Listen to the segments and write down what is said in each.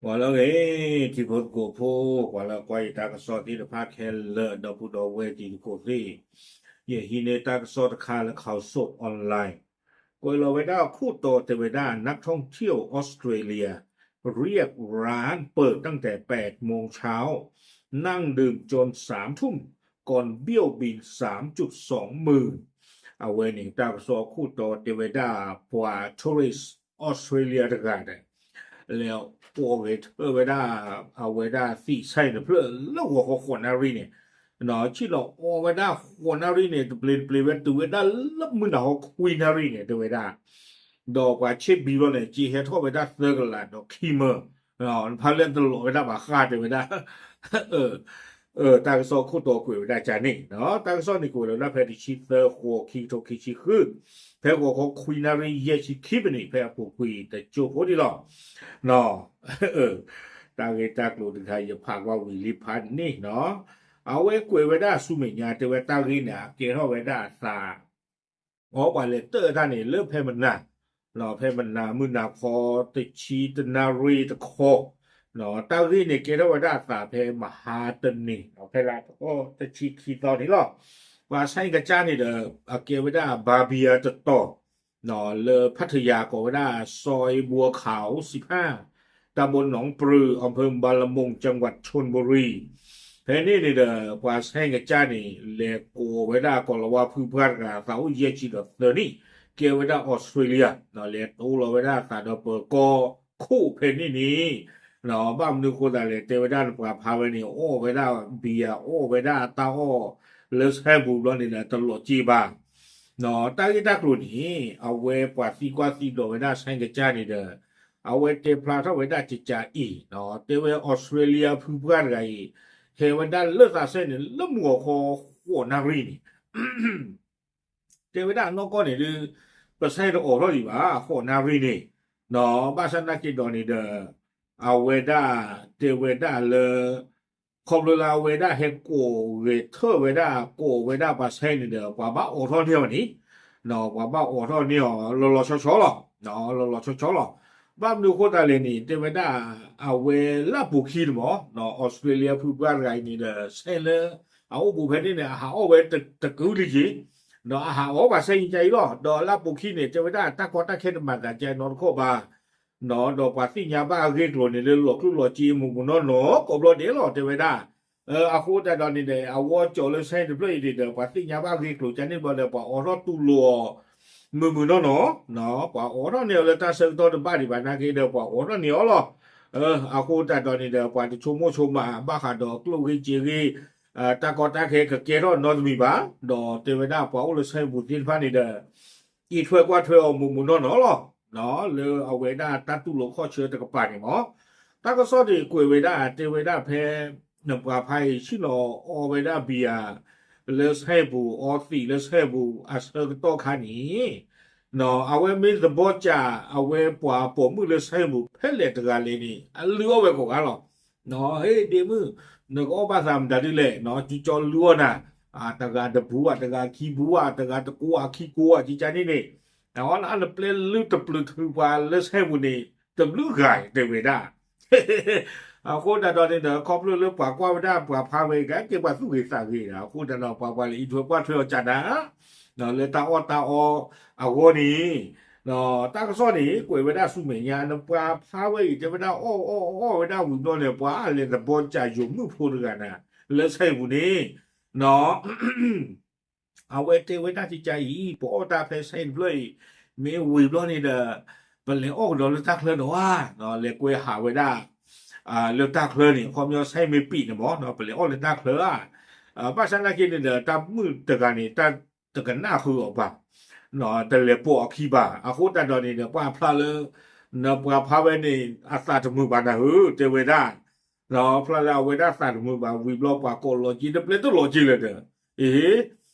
ပှၤလၢအဂ့ၤ ထံဖိသကိးဖိ, ပှၤလၢကွၢ်ယတၢ်ကစီၣ်သ့ၣ်တဖၣ်ခဲလၢာ် ဒီပုၢ်ဒီဝဲၢ်တံၤသကိးသ့ၣ်, ယဟံးန့ၢ်တၢ်ကစီၣ်တခါလၢ Khaosod Online, ကွဲးလီၤဝဲဒၣ်ခိၣ်တီတဲဝဲဒၣ် นักท่องเที่ยวออสเตรเลีย เรียกร้านเปิดตั้งแต่แปดโมงเช้า นั่งดื่มจนสามทุ่ม ก่อนเบี้ยวบินสามจุดสองหมื่น အဝဲန့ၣ် တၢ်ကစီၣ်ခိၣ်တီတဲဝဲဒၣ် ပှၤ tourist Australia တဂၤဒီး လဲၤအီၣ်ဂဲၤထၢၣ်ဝဲဒၣ် အဝဲဒၣ်သံးဆဲးတဖျၢၣ်လၢဂီၤခီဃိးနၣ်ရံၣ်န့ၣ်, ဆ့ၣ်နီၤအီၣ်ဝဲဒၣ်ဃိးနၣ်ရံၣ်န့ၣ် တဘျ့တဘျ့ဝဲတုၤဝဲဒၣ်လၢမုၢ်နၤဟီခွံနၣ်ရံၣ်န့ၣ် တဲဝဲဒၣ်, ဒီးပှၤဆ့ၣ်ဘံဘျီန့ၣ် က့ၤဟဲထီၣ်ဝဲဒၣ်သၢကလးဒီးခံမၢ, ဖဲလၢတလီၤဝဲဒၣ်ဘၣ်ဃးတဲဝဲဒၣ် တၢ်ကစီၣ်ခိၣ်တီကွဲးဝဲဒၣ်ကန့ၣ်, တၢ်ကစီၣ်န့ၣ်ကွဲးလီၤဒၣ်ဖဲတဆံသၢ ဃိး ခံကထိခံဆံဃု, ဖဲဂီၤခီခွံနၣ်ရံၣ်ယဲၢ်ဆံခံမံးနံး ဖဲအပူၤကွံာ်တကၠိဖိဒံးလီၤ. တၢ်ဂ့ၢ်တၢ်ကျိၤတခါ ယဖးကွၢ်ဝံၤလံဖးန့ၣ်နီၤ, အဝဲကွဲးဝဲဒၣ်ဆူမဲာ်ညါ တဲဝဲတၢ်ဂ့ၢ်န့ၣ် အကဲထီၣ်ဝဲဒၣ်အသး အီပှၤလဲၤတၢၢ်တၢ်န့ၣ် လၢဖဲမနၤ, ဖဲမနၤမုၢ်နၤခီ တဆံတနၣ်ရံၣ်တခီ, တၢ်ဂ့ၢ်န့ၣ်ကဲထီၣ်ဝဲဒၣ်အသးဖဲမဟါတနံၤ ဖဲလါတခီတဆံခံသီန့ၣ်လီၤ. ပှၤဆဲကစၢ်န့ၣ်ဒီး အကဲဝဲဒၣ်ဘၤဘံယၤတတီၤ လၢဖးထယၤကိးဝဲဒၣ် ซอยบัวขาวสิบห้า ตำบลหนองปลือ อำเภอบางละมุง จังหวัดชลบุรี ဖဲန့ၣ်န့ၣ်ဒီး ပှၤဆဲကစၢ်န့ၣ် လဲၤကိးဝဲဒၣ်ကိၤလၤဝါဖုပှၢ်တဂၤ သးအိၣ်ယဲၢ်ဆံဒီးသၢနံၣ်, ကဲဝဲဒၣ်အီစထြ့လယါ, လဲၤတိလီၤဝဲဒၣ်အသးဒီးပၢၤကီၢ်ခိၣ်ဖဲန့ၣ်န့ၣ်, ဘၣ်မနုၤဃိသးလဲၣ် တဲဝဲဒၣ်နပှၤဖါဝဲန့ၣ် အီၣ်ဝဲဒၣ်ဘံယၤ အီၣ်ဝဲဒၣ်တၢ်အီၣ်လၢဆဲပူၤဘျီန့ၣ်ဒီး တလီၤစ့ဘၣ် တၢ်ဂ့ၢ်တၢ်ကျိၤန့ၣ် အဝဲပှၤသံကွၢ်သံဒိးဝဲဒၣ်ဆဲကစၢ်န့ၣ်ဒီး အဝဲတဲဖျါထီၣ်ဝဲဒၣ်ကကးအံၤ, တဲဝဲအီစထြ့လယါဖုပှၢ်တဂၤအံၤ ဟဲဝဲဒၣ်လၢသးဆဲန့ၣ် လၢမုၢ်ဂီၤခီဃိးနၣ်ရံၣ်န့ၣ် တဲဝဲဒၣ်အနီၢ်ကီၢ်န့ၣ်ဒုး ပဆဲတအိးထီၣ်ဒံးဘၣ် ဃိးနၣ်ရံၣ်န့ၣ်, ဘၣ်ဆၣ်သနာ်က့ဒီးန့ၣ်ဒီး အဝဲဒၣ်တဲဝဲဒၣ်လၢ ခီဖျိလၢအဝဲဒၣ်ဟဲကိးဂဲၤထၢၣ်ဝဲဒၣ် ကိးဝဲဒၣ်ပှၤဆဲန့ၣ်ဒီး ပှၤဘၣ်အိးထီၣ်န့ၢ်အီၤန့ၣ်, ပှၤဘၣ်အိးထီၣ်န့ၢ်အီၤလီၤလီၤဆီဆီလီၤ, လီၤလီၤဆီဆီလီၤ. ဘၣ်မနုၤအဃိသတးလဲၣ်န့ၣ် တဲဝဲဒၣ် အဝဲလၢအပူၤခံန့ၣ်မ့ၢ် အီစထြ့လယါဖုပှၢ်တဂၤအံၤန့ၣ်ဒီး ဆဲလၢအအိၣ်ဘူးဖဲန့ၣ်န့ၣ် အဟးအီၣ်ဝဲတကုာ်လံက့ၤ, ဒီးအဟးအီၣ်ပှၤဆဲအံၤကါအံၤလီၤ. ဒီးလၢအပူၤခံန့ၣ် တဲဝဲဒၣ်တၢ်ကီတၢ်ခဲတမၤသးကဲနီတခီၣ်ဘၣ် ဒီးပှၤသ့ၣ်ညါဘၣ်အဂ့ၢ်အကျိၤန့ၣ် လၢလီၤကျူၣ်လီၤစ့မုာ်မုာ်နီၢ်နီၢ်ကိးဘျီဒဲးလီၤ တဲဝဲဒၣ်. အဃိသတးဒီးန့ၣ်ဒီး အဝဲကၠီၤလၢဆဲတဖျၢၣ်အံၤန့ၣ်ဒီး ပှၤသ့ၣ်ညါဘၣ်အဂ့ၢ်အကျိၤကန့ၣ်ဘျီဒီး ပှၤအိးထီၣ်တူၢ်လိာ်အီၤ မုာ်မုာ်နီၢ်နီၢ်, ပှၤအိးထီၣ်န့ၢ်အီၤလၢတၢ်ဆၢကတီၢ်တဘၣ်ဒံးဘၣ်နာ်က့ဒီး ပှၤအိးထီၣ်န့ၢ်အီၤလီၤ. အဃိသတးဒီးန့ၣ်ဒီး ပှၤတဆိကမိၣ်ဆိကမးဘၣ်ဃးဒီးကျိၣ်ဂ့ၢ်စ့ဂ့ၢ် တၢ်ကီတၢ်ခဲကကဲထီၣ်နီတမံၤဘၣ်, ဒီးတဲဝဲဒၣ်ပှၤအိၣ်လၢဆဲပူၤသ့ၣ်တဖၣ်န့ၣ်ဒီး အံးထွဲကွၢ်ထွဲအီၤမုာ်မုာ်နီၢ်နီၢ်လီၤ. လၢအဝဲဒၣ်တၢ်တူၢ်လိာ်ခီၣ်ဆၢတကပၤန့ၣ်မ့ၢ် တၢ်ကစီၣ်န့ၣ်ကွဲးဝဲဒၣ် တဲဝဲဒၣ်ဖဲ နပှၤဖါအံၤ ဆ့ၣ်နီၤအီဝဲဒၣ်ဘံယၤ လၢဆဲပူၤ အီသံးလၢဆဲပူၤ အဆၢကတီၢ်ခါန့ၣ် အဝဲမ့ၢ်သဘီစၢ် အဝဲပှၤပိာ်မုၣ်လၢဆဲပူၤ ဖဲလဲၣ်တဂၤလဲၣ်န့ၣ် အလုၢ်အီၣ်ဝဲကိးဂၤလီၤ. ဟ့ၣ်ဒ့မုၣ် နကအီၣ်ဘၣ်သးမတၤဒ်လဲၣ် ကၠီကၠီလုၢ်အီၣ်နၤ တဂၤတပူၤဘၣ် တဂၤခံပူၤဘၣ် တဂၤတကိးဘၣ်ခံကိးဘၣ် ကကန့ၣ်န့ၣ် အဝဲလၢအနပျဲလုၢ်တပျုာ်ထုးပှၤလၢဆဲပူၤန့ၣ် တဘျုးဂၤတဲဝဲဒၣ်. အဃိသတးဒီးန့ၣ်ဒီး ခီဖျိလၢပှၤကွၢ်ဝဲဒၣ်ပှၤဖါဝဲ ကကဲပှၤသူၣ်ဂ့ၤသးဂ့ၤဒီး အဃိသတးဒီးပှၤပှၤလၢအံးထွဲကွၢ်ထွဲအီၤကၢ်နၤ လၢတၢ်အီၣ်တၢ်အီအဂီၢ်န့ၣ် တၢ်ကစီၣ်န့ၣ် ကွဲးဝဲဒၣ်ဆူမဲာ်ညါ နပှၤဖါဝဲအံၤ တဲဝဲဒၣ်အီၣ်အီၣ်အီၣ်ဝဲဒၣ်ဝံၤဘျီန့ၣ် ပှၤလဲၤသဘီစၢ်ယိၤမုၣ်ဖိတဂၤနၤ လၢဆဲပူၤန့ၣ် အဝဲတဲဝဲဒၣ်ကကါအံၤ ပအီၣ်တၢ်ဖဲဆဲတဖျၢၣ်အံၤ မ့ၢ်ဝံၤဘျီန့ၣ်ဒီး ပလဲၤအီၣ်ကဒီးလၢတၢ်ချၢဒီးဧါ, လဲၤကွဲဟးဝဲဒၣ် လၢတၢ်ချၢန့ၣ် ခီပညီဆဲမ့ၢ်ပံာ်န့ၣ်မ့ၢ် ပလဲၤအီၣ်လၢတၢ်ချၢဧါ. ဘၣ်ဆၣ်သနာ်က့န့ၣ်ဒီး တၢ်မုၣ်တဂၤန့ၣ် တၢ်တကနၣ်ဃုာ်အီၤဘၣ် တလဲၤပိာ်အခံဘၣ်. အဃိသတးဒီးန့ၣ်ဒီး ပှၤဖျါလၢ နပှၤဖါဝဲန့ၣ် အသးတမုာ်ဘၣ်နၤဧၢ တဲဝဲဒၣ် ဖျါလၢအဝဲဒၣ်သးတမုာ်ဘၣ်ဝံၤဘျီ ပှၤကိးလီၤက့ၤတပျဲတလီၤက့ၤလၢၤဒီး အ့ ဒီး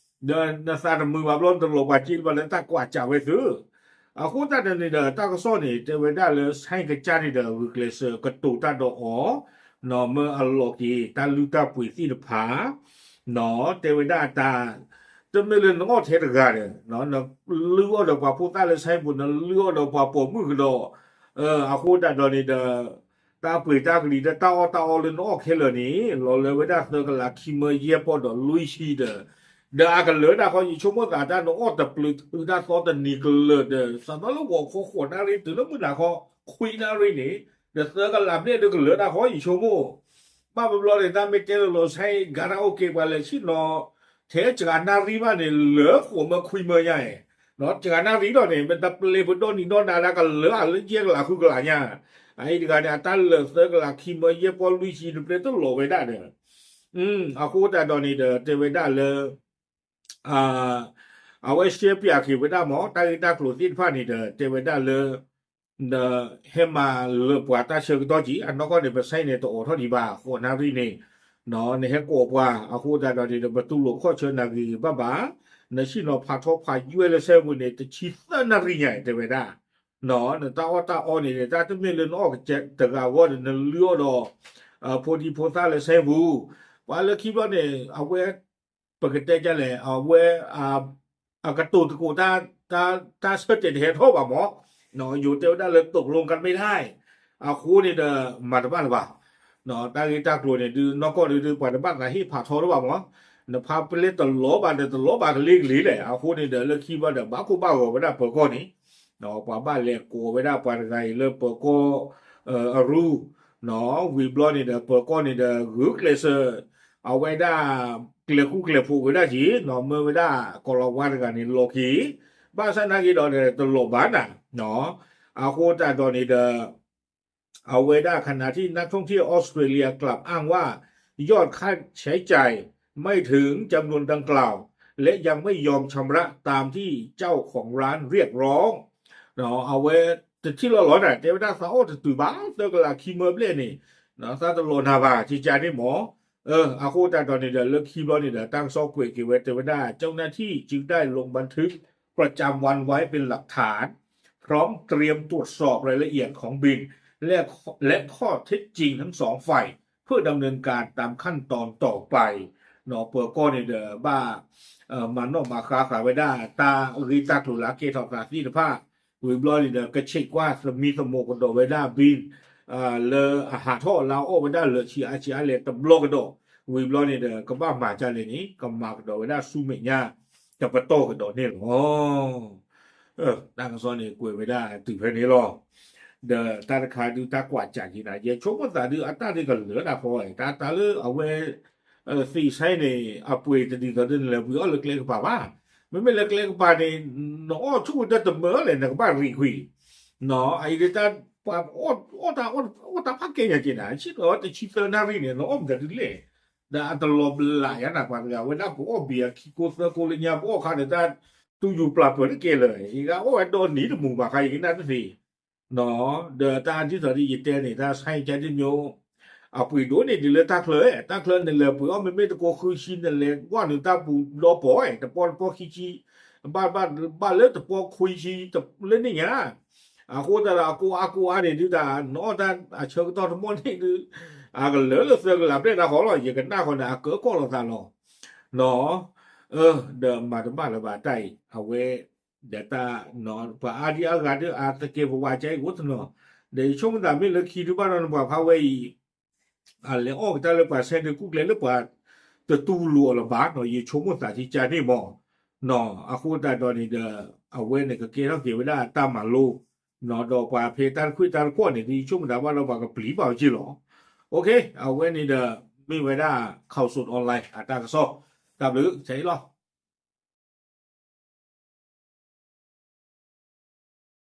နသးတမုာ်ဘၣ်ဘျီ နတလီၤပှၤက့ၤလၢၤဘၣ်လၢတၢ်ကွၢ်စၢ်ဝဲသု အဃိသတးဒီးန့ၣ်ဒီး တၢ်ကစီၣ်န့ၣ် တဲဝဲဒၣ်လၢဆဲကစၢ်န့ၣ်ဒီး ဂုာ်ကျဲးစၢးကတိၤတၢ်ဒီးအီၤ မၢအလီၤက့ၤတၢ်လုၢ်တၢ်ပှ့ၤသ့ၣ်တဖၣ် တဲဝဲဒၣ်တၢ် တမ့ၢ်လၢနအီၣ်ထဲတဂၤဒီး နလုၢ်အီၣ်ဒီးပှၤဖိသၣ်လၢဆဲပူၤ နလုၢ်အီၣ်ဒီးပှၤပိာ်မုၣ်ကဒီး အဃိသတးဒီးန့ၣ်ဒီး တၢ်ပှ့ၤတၢ်ကလံၤဒီးတၢ်အီၣ်တၢ်အီလၢနအီၣ်ခဲလၢာ်န့ၣ် လီၤလၢဝဲဒၣ်သၢကလးခံမၢယဲၢ်ပီၢ်ဒီးလွံၢ်ဆံဒီး, ဒီးအကလၢာ်တၢ်ဃီ ယဆိကမိၣ်သးတၢ်နအီၣ်တပျုးတဟုးတၢ်သီတနံၤကလၢာ်ဒီး စးထီၣ်လၢဂီၤခီဃိးနၣ်ရံၣ်တုၤလၢမုၢ်နၤခီခွံနၣ်ရံၣ်န့ၣ်, ဒီးသၢကလးဘျဲၣ်ဒီးကလၢာ်တၢ်ဃီ ယဆိကမိၣ် ဘၣ်ဘျီန့ၣ် တၢ်မ့ၢ်တဲလီၤလီၤဆဲး ကါရၣ်အိၣ်က့ၤ ပှၤလဲၤဆ့ၣ်နီၤ ထဲစှၤနၣ်ရံၣ်ဘၣ်န့ၣ် လၢဃိးမၢခွံမၢညါအံၤ, စှၤနၣ်ရံၣ်ဒီးန့ၣ် မ့ၢ်တပျဲပဒီနံၤဒီနၤဒၣ်ကလၢာ်လၢယဲၢ်ကလးဃုကလးညါ, အအံၤတဂၤန့ၣ် အတၢ်လၢာ်သၢကလးခံမၢယဲၢ်ပီၢ်လွံၢ်ဆံ နပျဲတလီၤဝဲဒၣ်ဒီး, အဃိသတးဒီးန့ၣ်ဒီး တဲဝဲဒၣ်လၢ အဝဲရှဲပၠးက့ၤဝဲဒၣ်မ့ၢ် တၢ်ဂ့ၢ်တၢ်ကျိၤသ့ၣ်တဖၣ်န့ၣ်ဒီး တဲဝဲဒၣ်လၢ ဒီးဟဲမၤလၢပှၤတၢ်ဆၢကတီၢ်က့ၤ အနီၢ်ကီၢ်န့ၣ် ပစဲန့ၣ် တအိးထီၣ်ဒံးဘၣ် ဃိးနၣ်ရံၣ်န့ၣ်, နဟဲကိးပှၤ အဃိသတးဒီးန့ၣ်ဒီး ပတူၢ်လိာ်ခီၣ်ဆၢနၤဂ့ၤဂ့ၤဘၣ်ဘၣ်, နဆ့ၣ်နီၤဖးထီဖးယွဲၢ်လၢစဲပူၤန့ၣ် တဆံသၢနၣ်ရံၣ်ညါ တဲဝဲဒၣ်, နတၢ်အီၣ်တၢ်အီန့ၣ်ဒီး တၢ်တမ့ၢ်လၢနအီၣ်တဂၤဂီၢ်ဒီး နလုၢ်အီၣ်ဒီး ဖိဒံဖိသၣ်လၢစဲပူၤ, ပှၤလၢခံဘျီန့ၣ် အဝဲ ပကတဲဒ်လဲၣ် အဝဲ အကတိၤသကိး တၢ်ဆၢတဲာ်တဟဲထီၣ်ဘၣ်မ့ၢ်, ယိၤတဲဝဲဒၣ်လၢ ตกลงกันไม่ได้ အဃိန့ၣ်ဒီး မၤတဘၣ်လၢၤဘၣ်, တၢ်ဂ့ၢ်တၢ်ကျိၤန့ၣ်ဒုး နီၢ်ကီၢ်ဒုး ပှၤတဘၣ်သးဟ့ၣ်ဖးထီတဘၣ်မ့ၢ်, နဖးပလဲတလီၤဘၣ်ဒီးတလီၤဘၣ်ကလ့ကလ့လဲၣ်, အဃိန့ၣ်ဒီး လၢခံဘျီဒီး ဘၣ်ကိၢ်ဘၣ်ဂီၤဝဲဒၣ်ပၢၤကီၢ်န့ၣ်, ပှၤဘၣ်လဲၤကိးဝဲဒၣ်ပှၤတဂၤအံၤလၢပၢၤကီၢ် အရူ ဝံၤဘျီန့ၣ်ဒီး ပၢၤကီၢ်န့ၣ်ဒီး ဂုာ်ကျဲးစၢး အဝဲဒၣ် ကျဲၤဃူကျဲၤဖိးဝဲဒၣ်က့ၤ မၢဝဲဒၣ်ကီၤလၤဝါတဂၤန့ၣ်လီၤက့ၤ, ဘၣ်ဆၣ်နာ်က့ဒီး တလီၤဘၣ်နၤ, အဃိသတးဒီးန့ၣ်ဒီး အဝဲဒၣ် ขณะที่นักท่องเที่ยวออสเตรเลียกลับอ้างว่ายอดค่าใช้จ่ายไม่ถึงจำนวนดังกล่าว และยังไม่ยอมชำระตามที่เจ้าของร้านเรียกร้อง အဝဲ တထံၣ်လီၤလီၤနၤ တဲဝဲဒၣ်သးအီၣ်တတုၤဘၣ် သၢကလးခံမၢဘျဲၣ်န့ၣ် သးတလီၤနၤဘၣ် ကကန့ၣ်မ့ၢ်, အဃိသတးဒီးန့ၣ်ဒီး လၢခံဘျီန့ၣ်ဒီး တၢ်ကစီၣ်ကွဲးက့ၤဝဲ တဲဝဲဒၣ် เจ้าหน้าที่จึงได้ลงบันทึกประจำวันไว้เป็นหลักฐาน พร้อมเตรียมตรวจสอบรายละเอียดของบิน และ และข้อเท็จจริงทั้งสองฝ่าย เพื่อดำเนินการตามขั้นตอนต่อไป ပၢၤကီၢ်န့ၣ်ဒီး ဘၣ် မၤနီၣ်မၤဃါဃာ်ဝဲဒၣ် တၢ်ဂ့ၢ်တၢ်ကျိၤလၢအကဲထီၣ်သးသ့ၣ်တဖၣ်, ဝံၤဘျီန့ၣ်ဒီး ကဆံးကွၢ်သမံသမိးကဒီးဝဲဒၣ် bin လၢအဟးထီၣ်လၢအအီၣ်ဝဲဒၣ်လၢာ်ဆံးအါဆံးအါလဲၣ်တဘျီကဒီး, ဝံၤဘျီန့ၣ်ဒီး ကဘၣ်မၤဒ်လဲၣ်န့ၣ် ကမၤကဒီးဝဲဒၣ်ဆူမဲာ်ညါ တပတီၢ်ကဒီးန့ၣ်လီၤ. တၢ်ကစီၣ်န့ၣ်ကွဲးဝဲဒၣ်တုၤဖဲန့ၣ်လီၤ. ဒီးတၢ်တခါဒုးတၢ်ကွၢ်စးက့ၤနၤ ယဲဆိကမိၣ်သးဒုးအတၢ်ဒုးကလၢာ်တၢ်ဃီ တၢ်တၢ်လၢအဝဲ သံးဆဲန့ၣ် အပှ့ၤတဒ်သိးဒီးနလဲၤပှ့ၤအီၣ်လၢကျဲကပၤဘၣ်. မ့မ့ၢ်လၢကျဲကပၤန့ၣ် နအီၣ်ဆူၣ်ဒီးတမၢလဲၣ် နကဘၣ်ရံးကွံာ်, အအံၤဒုးတၢ်ပှၤအီၣ်တၢ် အီၣ်တၢ်ဖးကဲညါက့ၤနၤ ဆ့ၣ်နီၤတဆံသၢနၣ်ရံၣ်န့ၣ် နအီၣ်မတၤဒုးလဲၣ်, ဒီးအတလီၤဘျးယါနၤ ပှၤတဂၤဝဲဒၣ်ပအီၣ်ဘံအခံကိသၢကိလၢညါ ပအီၣ်ခါဒီးတၢ်တူၢ်ယူၤပျၢ်ပၢၢ်တကဲလၢၤ ယကအီၣ်ဝဲဒီနံၤတမူးဘၣ်ခါ ယကနၣ်တသ့ ဒီးတၢ်ဒ်သိးဒ်ယတဲန့ၣ် တၢ်ဆါယကဒ်မျိုး အပှ့ၤဒိၣ်န့ၢ်ဒံးလၢတၢ်ချၢ, တၢ်ချၢနလဲၤပှ့ၤအီၣ် မ့မ့ၢ်တကိဃုဆံ နလဲၤကွၢ်နုာ်တၢ်ပူၤဒီပီၢ်, တပီၢ်တပီၢ်ခံဆံ, ဘၣ်ဘၣ်လၢတပီၢ်ခွံဆံလၢန့ၣ်ညါ, အဃိသတးဒီးအကိအါကိအါန့ၣ်ဒုးတၢ် နအီၣ်တၢ်အဆၢကတီၢ်တမီၢ်န့ၣ်ဒုး အကလၢာ်လၢသၢကလးဘျဲၣ်တၢ်ဃီလီၤ, ယကနၣ်ဃီန့ၣ် အကၢကီၢ်လိာ်သးလီၤ, ဒီးမၤတဘၣ်လၢၤဘၣ်တၢ်အံၤ အဝဲ ဒီးတၢ် ပှၤအါဒံအါဂၤဒုးအသကဲးပဝးကဲအိၣ်တနီၤ, ဒီးယဆိကမိၣ်သးမ့ၢ်လၢခံဒုးဘၣ်ဒီးနပှၤဖးဝဲအံၤ အလဲၤအီၣ်ကတၢၢ်လၢပှၤဆဲဒုး ကူၣ်ကျဲလၢပှၤတတူၢ်လိာ်အီၤလၢၤဘၣ်နီၤ, ယဆိကမိၣ်သးကကန့ၣ်မ့ၢ်, အဃိသတးဒီးန့ၣ်ဒီး အဝဲန့ၣ်ကကဲထီၣ်က့ၤဝဲဒၣ်တၢ်မၤလိ, ဒီးပှၤဖဲတၢ်တခွံၣ်တၢ်တခီၣ်န့ၣ် ယဆိကမိၣ်သးဘၣ်ဒီးပှၤကပျံၤဘၣ်အီၤက့လီၤ. အဝဲန့ၣ်ဒီး မ့ၢ်ဝဲဒၣ် ข่าวสดออนไลน์ အတၢ်ကစီၣ်, တၢ်ဘျုး ဆဲအံၤလီၤ.